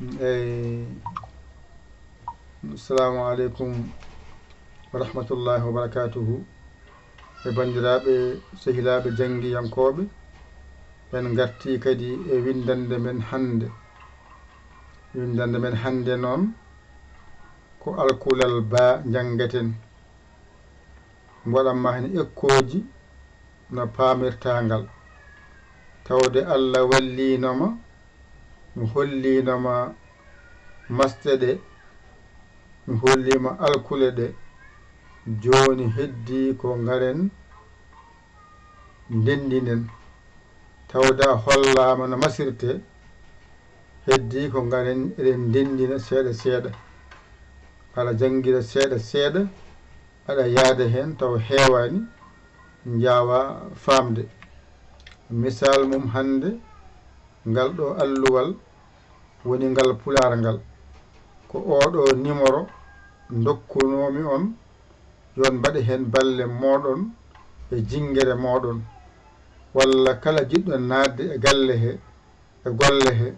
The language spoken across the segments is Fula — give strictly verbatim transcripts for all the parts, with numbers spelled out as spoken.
Eyi, assalamu aleykum wa rahmatullahi wa barakatuhu. E banndiraaɓe, sehilaaɓe janngiyankooɓe, en ngartii kadi e winndannde men hannde. Winndannde men hannde noon ko alkulal baa njanngaten. Mi waɗan ma heen ekkooji no paamirtaa ngal. Tawde Allah walliino ma, mi holliino ma masɗe ɗe, mi holliima alkule ɗe. Jooni heddii ko ngaren ndenndinen. Tawde a hollaama no masirtee, heddii ko ngaren eɗen ndenndina seeɗa seeɗa. Aɗa janngira seeɗa seeɗa, aɗa yahda heen taw heewaani, njaawaa faamde. Misal mum hannde, ngal ɗo alluwal woni ngal pulaar ngal. Ko oo ɗo nimoro ndokkunoomi on, yo on mbaɗe heen balle mooɗon e jinngere mooɗon. Walla kala jiɗɗo naatde e galle he, e golle he,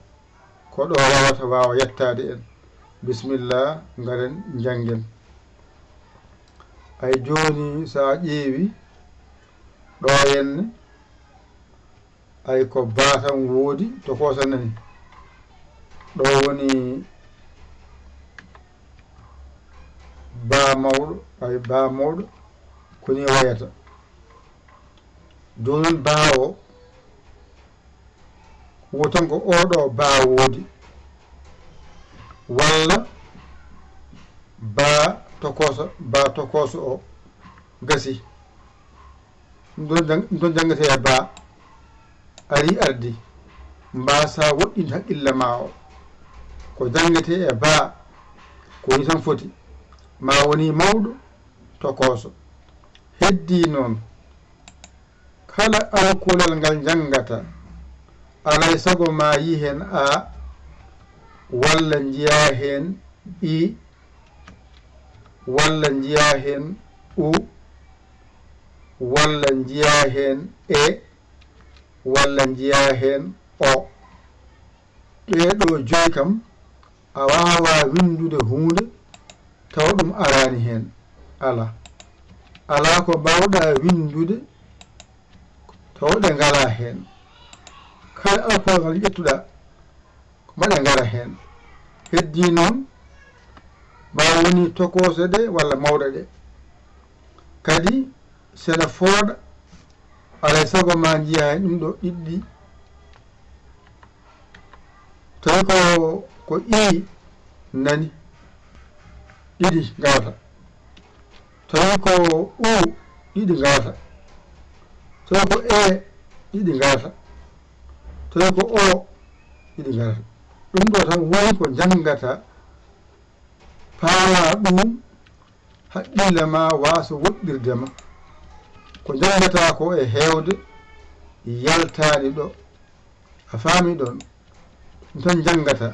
ko ɗo wawata waawa yettaade en. Bisimilla, ngaren njanngen. Ay jooni, so a ƴeewi ɗo henne, ay ko baa tan woodi, tokoosa nani. Ɗo woni baa mawɗo, ay baa mawɗo, ko ni wayata. Jooni noon baa o, wo tan ko oo ɗo baa woodi, walla baa tokoosa, baa tokoosa o gasi. Ɗum ɗon jang-, ɗum ɗon janngetee e baa, arii ardii, mbaasaa woɗɗinde haqqille maa o. Ko janngetee e baa, ko ni tan foti, maa wonii mawɗo tokooso. Heddii noon, kala alkulal ngal njanngataa, alaa e sago maa yii heen A, walla njiyaa heen I, walla njiyaa heen U, walla njiyaa heen E, walla njiyaa heen O. Ɗee ɗo joyi kam, a waawaa winndude huunde tawa ɗum araani heen. Alaa. Alaa ko mbaawɗaa winndude tawa ɗe ngalaa heen. Kala alkulal ngal ƴettuɗaa, ko mbaɗe ngara heen. Heddii noon, maa woni tokoose ɗe walla mawɗe ɗe. Kadi, so ene fooɗa, alaa e sago maa njiyaa heen ɗum ɗo ɗiɗi. Tawi ko, ko I nani, ɗiɗi ngarata. Tawi ko U, ɗiɗi ngarata. Tawi ko E, ɗiɗi ngarata. Tawi ko O, ɗiɗi ngarata. Ɗum ɗo tan woni ko njanngataa, paamaa ɗum, haqqille maa waasa woɗɗirde ma. Ko njanngataa ko e heewde, yaltaani ɗo. A faami ɗoon? Ɗum tan njanngataa.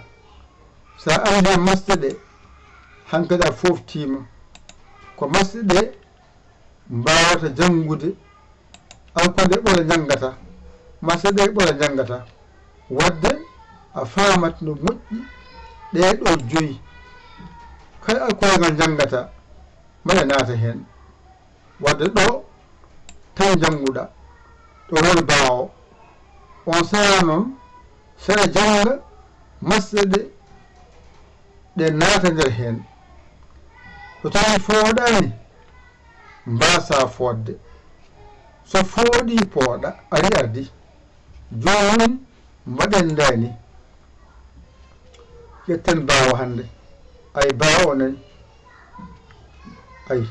So a anndii masɗe ɗe, hankadi a fooftiima. Ko masɗe ɗe mbaawata janngude, alkule ɗe ɓola njanngataa, masɗe ɗe ɓola njanngataa. Waɗde a faamat no moƴƴi ɗee ɗo joyi. Kala alkule ngal njanngataa, mbaɗa naata heen. Waɗde ɗo tan njannguɗaa, ɗo woni baa o. Oon sahaa noon, saɗa jannga masɗe ɗe, ɗe naata nder heen. So tawii fooɗaani, mbaasaa fooɗde. So fooɗii pooɗa, arii ardii. Jooni mbaɗen ndaa ni. Ƴetten baa o hannde. Ay, baa o nani. Ay.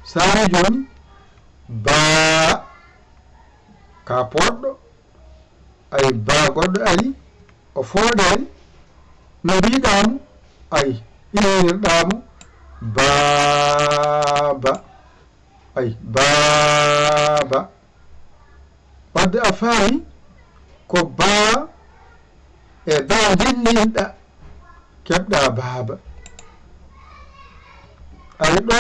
Saami jooni, baa ka pooɗɗo. Ay, baa goɗɗo ari, o fooɗaani. No mbiiɗaa mo? Ay, innirɗaa mo baaba. Ay, baaba. Wadde a faami ko baa e baa ndenndinɗaa, keɓɗaa baaba. Ari ɗo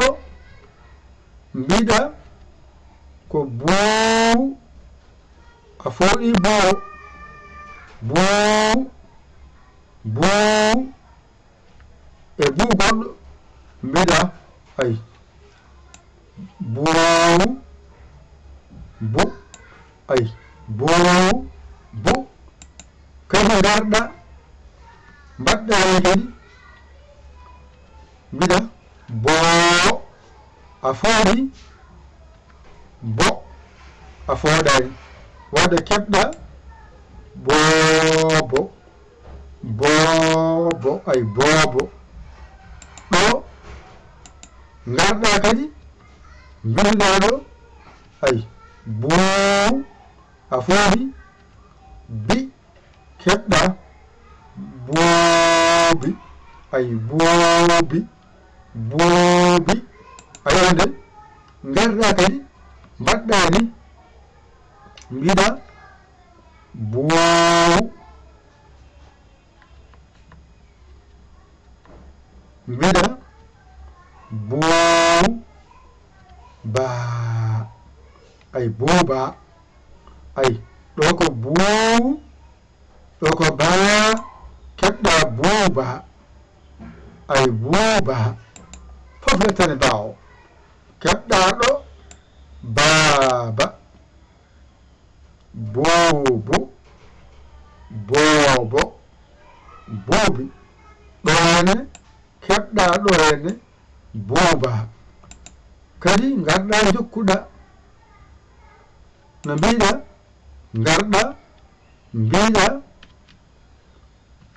mbiɗa ko buu, a fooɗi buu, buu, Buu. E buu goɗɗo, mbiɗa, ay. Buu. Bu. Ay. Buu. Bu. Kadi ngarɗa, mbaɗɗa heen kadi, mbiɗa, boo. A fooɗi, bo. A fooɗaani. Wadde keɓɗa, boobo. Boobo, ay, boobo. Ɗo ngarɗa kadi, mbiɗa ɗo, ay, buu. A fooɗi, bi. Keɓɗa, buubi. Ay, buubi. Buubi. Ay, on de, ngarɗa kadi, mbaɗɗa ni, mbiɗa, buu. Mbiɗa, buu. Baa. Ay, buuba. Ay, ɗo ko buu. Ɗo ko baa, keɓɗa buuba. Ay, buuba. Fof lettane baawo. Keɓɗa ɗo, baaba. Buubu. Boobo. Buubi. Ɗo hene, keɓɗa ɗo hene, buuba. Kadi ngarɗa jokkuɗa. No mbiɗa, ngarɗa, mbiɗa,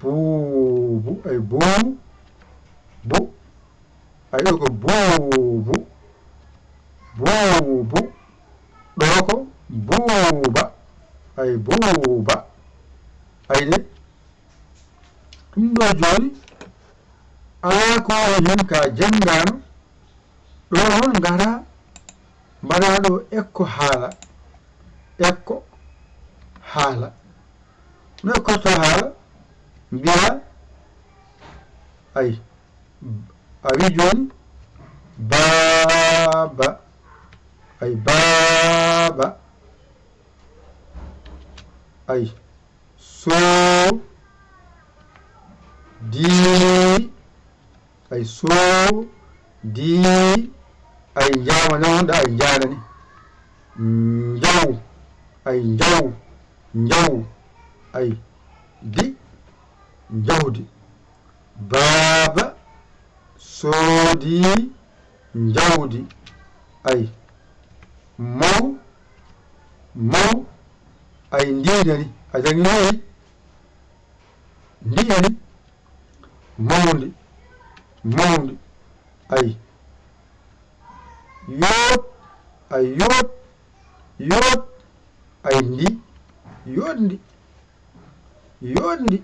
buubu, ay, buu, bu, ay, ɗo ko buubu, buubu, ɗo ko buuba, ay, buuba, ay, de, ɗum ɗo jooni, alaa ko woni heen ka janngaano, ɗo noon ngara, mbaɗa ɗo ekko haala, ekko haala. No ekkorto haala, mbiya, ay, a wi jooni, baaba, ay, baaba, ay, so, di, ay, so, di, ay, njaama, newonda, ay, njaanani. Njaw, ay, njaw, njaw, ay, di, njawdi. Baaba soodi njawdi, ay, maw, maw, ay, ndiinani. A janngi ndi, ndiinani. Mawndi, mawndi, ay. Yooɗ, ay, yooɗ, yooɗ, ay, ndi, yooɗndi, yooɗndi,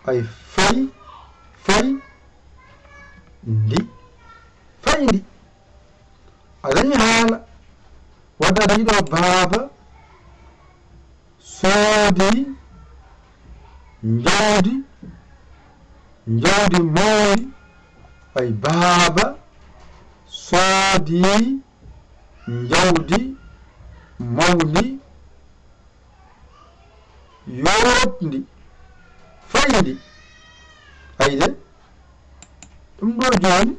ay, fay, fay, ndi, fayndi. A dañi haala, wadde a dañi ɗo baaba, soodi njawdi, njawdi mawndi, ay, baaba soodi njawdi mawndi, yooɗndi, fayndi. Ay, de, ɗum ɗo jooni,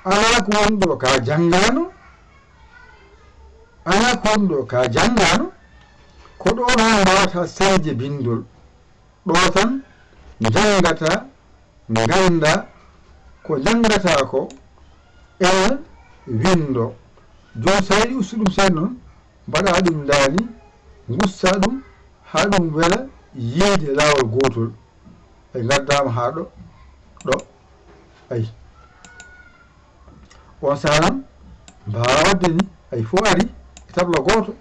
alaa ko woni ɗo ka janngaano, alaa ko woni ɗo ka janngaano, ko ɗo noon mbawata sañde binndol. Ɗo tan njanngata, ngannda ko njanngata ko, ene winndo. Jooni so a yiɗi ustu ɗum seeɗa noon, mbaɗa ɗum ndaani, ngusta ɗum haa ɗum wela yiyde laawol gootol. Ay, ngaddaama haa ɗo, ɗo. Ay. On sahaa noon, mbaawaa waɗde ni, ay, fof ari e tabla gooto,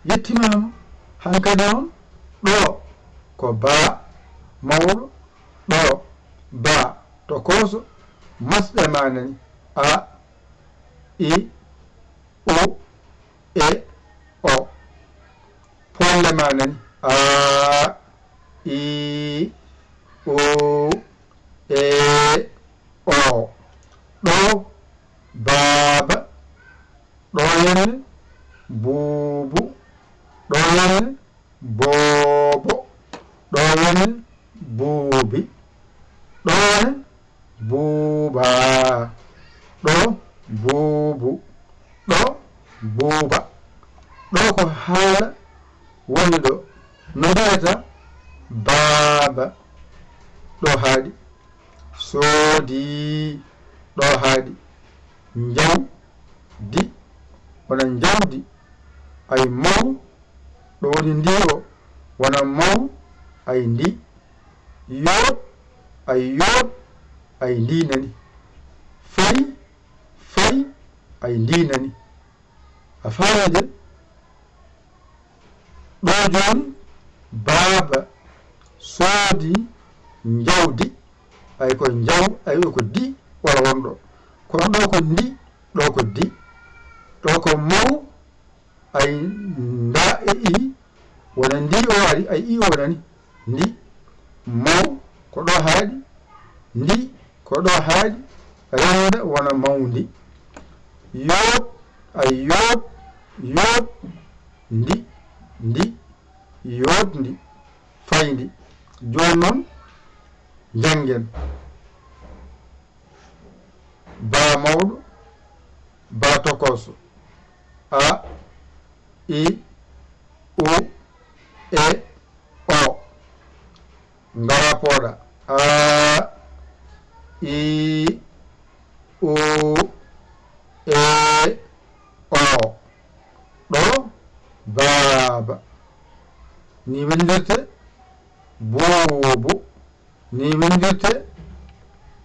yettimaama. Hankadi noon, ɗo ko baa mawɗo, ɗo baa tokooso, masɗe ma nani, a, i, u, e, o. Polle ma nani, a, i, u, e, o. Ɗo baaba, ɗo henne buubu, ɗo henne boobo, ɗo henne buubi. Ɗo ne buuba. Ɗo buubu. Ɗo buuba. Ɗo ko haala woni ɗo. No mbiyata baaba. Ɗo haaɗi. Soodi. Ɗo haaɗi. Njawdi. Wona njawdi. Ay maw. Ɗo woni ndi o. Wona maw. Ay ndi. Yooɓ. Ay yooɓ. Ay ndi nani. Fay. Fay. Ay ndi nani. A faami de? Ɗo jooni baaba soodi njawdi. Ay ko njaw, ay ɗo ko di wala wonɗo. Kono ɗo ko ndi, ɗo ko di. Ɗo ko maw, ay nda e i, wona ndi o ari, ay i o wonani. Ndi, maw, ko ɗo haaɗi. Ndi, ko ɗo haaɗi. Rennda wona mawndi. Yooɓ, ay yooɓ, yooɓ. Ndi, ndi, yooɓndi, fayndi. Jooni noon, njanngen. Ba mawɗo, ba tokooso. A, I, U, E, O. Ngara pooɗa. A, I, U, E, O. Ɗo, baaba. Ni windirte, buubu. Ni windirte,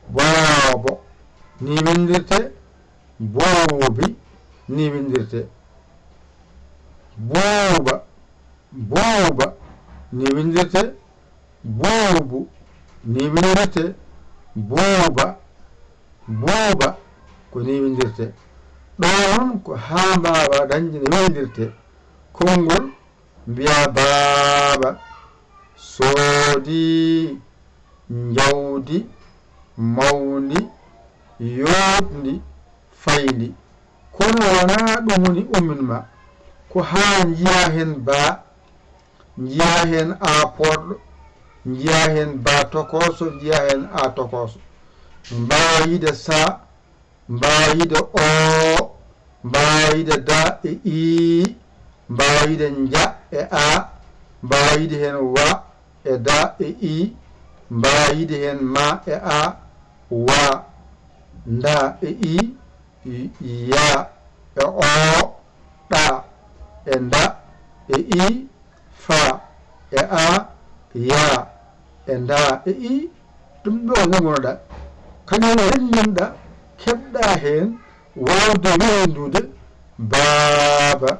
boobo. Ni windirte, buubi. Ni windirte, buuba. Buuba. Ni windirte, buubu. Ni windirte, buuba. Buuba. Ko ni windirte. Ɗo noon ko haa mbaawa dañde no windirte. Konngol mbiyaa baaba. Soodi njawdi mawndi, yooɗndi, fayndi. Kono wonaa ɗum woni ummin ma. Ko haa njiyaa heen baa, njiyaa heen aa pooɗɗo, njiyaa heen baa tokooso, njiyaa heen aa tokooso. Mbaawa yiide saa, mbaawa yiide oo, mbaawa yiide da e ii, mbaawa yiide nja e aa, mbaawa yiide heen wa e da e ii, mbaawa yiide heen ma e aa, wa, nda e ii, ya e oo, ɗa e nda e ii, fa e aa, ya e nda e ii. Ɗum ɗo nde ngonɗa, kañum renndinɗa, keɓɗa heen waawde winndude baaba,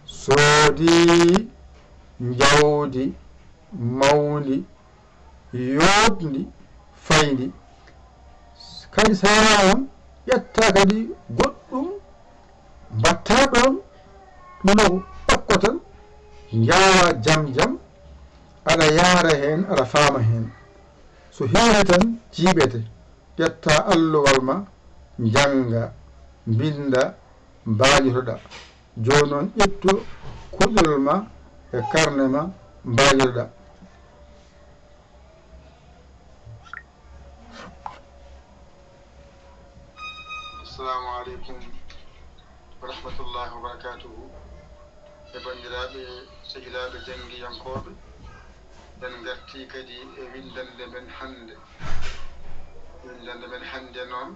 soodi, njawdi, mawndi, yooɗndi, fayndi. Kadi so a waawaa, ƴetta kadi goɗɗum, mbaɗta ɗoon, ɗum ɗo ɗokko tan, njaawa jam jam, aɗa yaara heen, aɗa faama heen. So heewi tan, jiiɓete, ƴetta alluwal ma, njannga, mbinnda, mbaajotoɗa. Jooni noon, ƴettu kuɗol ma e karne ma, mbaajotoɗa. Assalamu aleykum wa rahmatullahi wa barakatuhu. E banndiraaɓe, sehilaaɓe janngiyankooɓe, en ngartii kadi e winndannde men hannde. Winndannde men hannde noon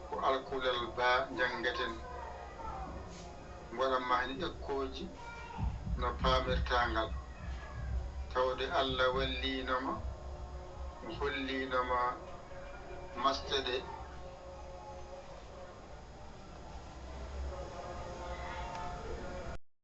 ko alkulal ba njanngaten. Mboɗo mahni ekkooji no paamirta ngal. Tawde Allah walliino ma, holliino ma masɗe ɗe